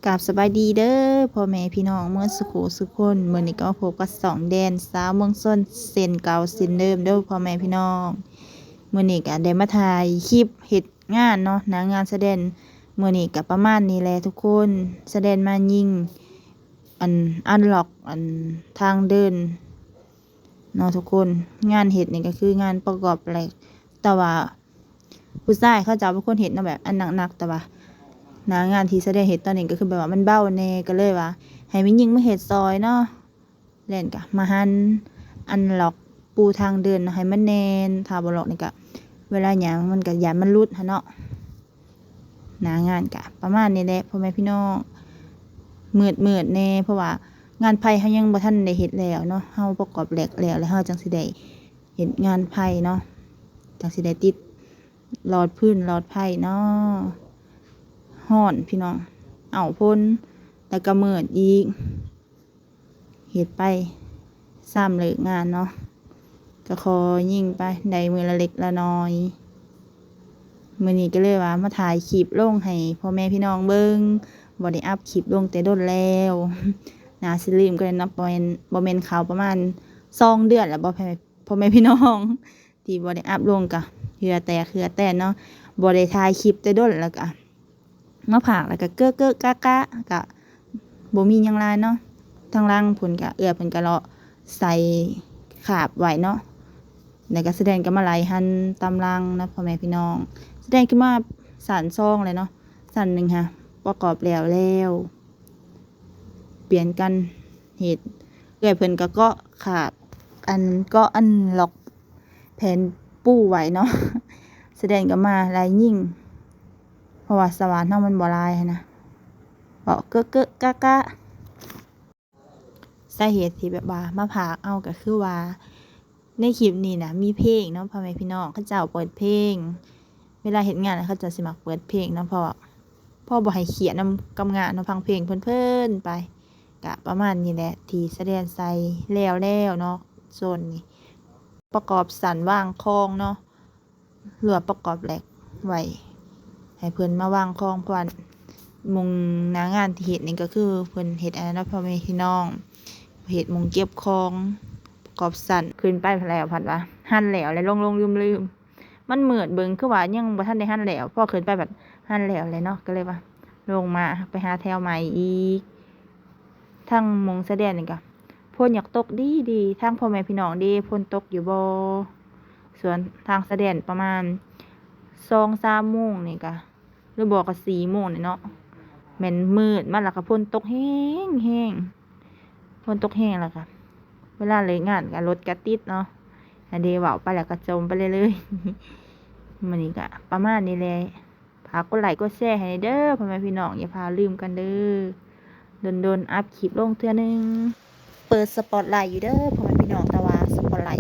ກາບສະບາຍດີເດີພໍ່ແມ່ພີ່ນ້ອງເໝິດສຸຂູສຸຄົນ. ມື້ນີ້ກໍມາພົບກັບຊ່ອງແດນສາວເມືອງຊົນເຊັ່ນເກົ່າເຊັ່ນເດີມເດີພໍ່ແມ່ພີ່ນ້ອງ. ມື້ນີ້ກໍໄດ້ມາຖ່າຍຄລິບເຮັດງານເນາະ ໜ້າງານສະແດນ. ມື້ນີ້ກໍປະມານນີ້ແຫຼະທຸກຄົນ. ສະແດນມາຍິງອັນ unlock ອັນທາງເດີນ ເນາະທຸກຄົນ. ງານເຮັດນີ້ກໍຄືງານປະກອບແຫຼກ ແຕ່ວ່າຜູ້ຊາຍເຂົາເຈົ້າເປັນຄົນເຮັດເນາະ ແບບອັນໜັກໆ. ແຕ່ວ່າໜ້າງານທີ່ສະແດນເຮັດຕອນນີ້ກໍຄືແບບວ່າມັນເບົາແດ່ ກໍເລີຍວ່າໃຫ້ແມ່ຍິງມາເຮັດຊ່ອຍເນາະ. ແດນກໍມາຫັນ unlock ປູທາງເດີນໃຫ້ມັນແໜ້ນ. ຖ້າບໍ່ລັອກນີ້ກໍເວລາຍ່າງມັນກໍຢ້ານມັນຫຼຸດຫັ້ນເນາະ. ໜ້າງານກະປະມານນີ້ແຫຼະພໍ່ແມ່ພີ່ນ້ອງ. ມືດໆແດ່ ເພາະວ່າງານໄຟເຮົາຍັງບໍ່ທັນໄດ້ເຮັດແລ້ວເນາະ, ເຮົາປະກອບແຫຼກແລ້ວ ແລ້ວເຮົາຈັ່ງຊິໄດ້ເຮັດງານໄຟເນາະ, ຈັ່ງຊິໄດ້ຕິດຫຼອດຟືນຫຼອດໄຟເນາະ. ຮ້ອນພີ່ນ້ອງ, ອ້າວ ຝົນ ແລ້ວກະມືດອີກ. ເຮັດໄປ ຊ່ຳເລີກງານເນາະ ກໍຂໍຍິງໄປ ໄດ້ມື້ລະເລັກລະນ້ອຍ. ມື້ນີ້ກໍເລີຍວ່າມາຖ່າຍຄລິບລົງໃຫ້ພໍ່ແມ່ພີ່ນ້ອງເບິ່ງ, ບໍ່ໄດ້ອັບຄລິບລົງແຕ່ດົນແລ້ວ. ໜ້າຊິລືມກັນເນາະ, ບໍ່ແມ່ນ ບໍ່ແມ່ນເຂົ້າປະມານສອງເດືອນແລ້ວບໍ່ ພໍ່ແມ່ພີ່ນ້ອງ ທີ່ບໍ່ໄດ້ອັບລົງ. ກະເຫື່ອແຕກເຫື່ອແຕນເນາະ, ບໍ່ໄດ້ຖ່າຍຄລິບແຕ່ດົນ ແລ້ວກະ ມາພາກ ແລ້ວກະເກີະເກີະກະກະ ກະບໍ່ມີຫຍັງຫຼາຍເນາະ. ທາງຫຼັງພຸ້ນກະເອື້ອຍເພິ່ນກະເລາະໃສ່ຄາບໄວ້ເນາະ, ແລ້ວກະສະແດນກະມາໄລ່ຫັນຕາມຫຼັງເນາະພໍ່ແມ່ພີ່ນ້ອງ. ສະແດນຂຶ້ນມາຊັ້ນສອງແລ້ວເນາະ, ຊັ້ນໜຶ່ງຫາປະກອບແລ້ວແລ້ວ ປ່ຽນກັນເຮັດ. ເອື້ອຍເພິ່ນກະເກາະຄາບ ອັນ ເກາະອັນລັອກ ແຜ່ນປູໄວ້ເນາະ. ສະແດນກໍມາໄລ່ຍິງ ເພາະວ່າສະຫວ່ານເຮົາມັນບໍ່ຫຼາຍຫັ້ນນະ, ເວົ້າເກີະເກີະກະກະ. ສາເຫດທີ່ແບບວ່າມາພາກເອົາກໍຄືວ່າ ໃນຄລິບນີ້ນະມີເພງເນາະ ພໍ່ແມ່ພີ່ນ້ອງ, ເຂົາເຈົ້າເປີດເພງ. ເວລາເຮັດງານເຂົາເຈົ້າຊິມັກເປີດເພງເນາະ ເພາະ ພໍບໍ່ໃຫ້ຄຽດນຳກັບງານເນາະ, ຟັງເພງເພີນໆໄປ. ກະປະມານນີ້ແຫຼະ ທີ່ສະແດນໃສ່ແລ້ວແລ້ວເນາະ. ໂຊນນີ້ປະກອບຊັ້ນວາງຂອງເນາະ, ຫຼືວ່າປະກອບແລັກໄວ້ໃຫ້ເພິ່ນມາວາງຂອງ, ເພາະວ່າໝ່ອງໜ້າງານທີ່ເຮັດນີ້ກໍຄືເພິ່ນເຮັດອັນນັ້ນເນາະ ພໍ່ແມ່ພີ່ນ້ອງ, ເຮັດໝ່ອງເກັບຂອງ ປະກອບຊັ້ນ. ຂຶ້ນໄປແລ້ວພັດວ່າຫັນແລ້ວ ແລ້ວຫຼົງໆລືມໆ. ມັນມືດ ເບິ່ງຄືວ່າຍັງບໍ່ທັນໄດ້ຫັນແລ້ວ, ພໍຂຶ້ນໄປບັດຫັນແລ້ວແຫຼະເນາະ, ກໍເລີຍວ່າລົງມາໄປຫາແຖວໃໝ່ອີກ. ທາງໝ່ອງຊາຍແດນນີ້ກະຝົນຢາກຕົກດີໆ. ທາງພໍ່ແມ່ພີ່ນ້ອງເດ ຝົນຕົກຢູ່ບໍ່? ສ່ວນທາງຊາຍແດນປະມານສອງສາມໂມງນີ້ກະ ຫຼືບໍ່ກໍສີ່ໂມງນີ້ເນາະ, ແມ່ນມືດມາແລ້ວກໍຝົນຕົກແຮງໆ. ຝົນຕົກແຮງແລ້ວກະ ເວລາເລີກງານກະລົດກະຕິດເນາະ. ອັນເດ ເວົ້າໄປແລ້ວກະຈົ່ມໄປເລື້ອຍໆ. ມື້ນີ້ກະປະມານນີ້ແຫຼະ, ຝາກກົດໄລກົດແຊໃຫ້ແດ່ເດີພໍ່ແມ່ພີ່ນ້ອງ, ຢ່າພາລືມກັນເດີ. ດົນໆອັບຄລິບລົງເທື່ອໜຶ່ງ. ເປີດສະປອດໄລຢູ່ເດີພໍ່ແມ່ພີ່ນ້ອງ, ແຕ່ວ່າສະປອດໄລ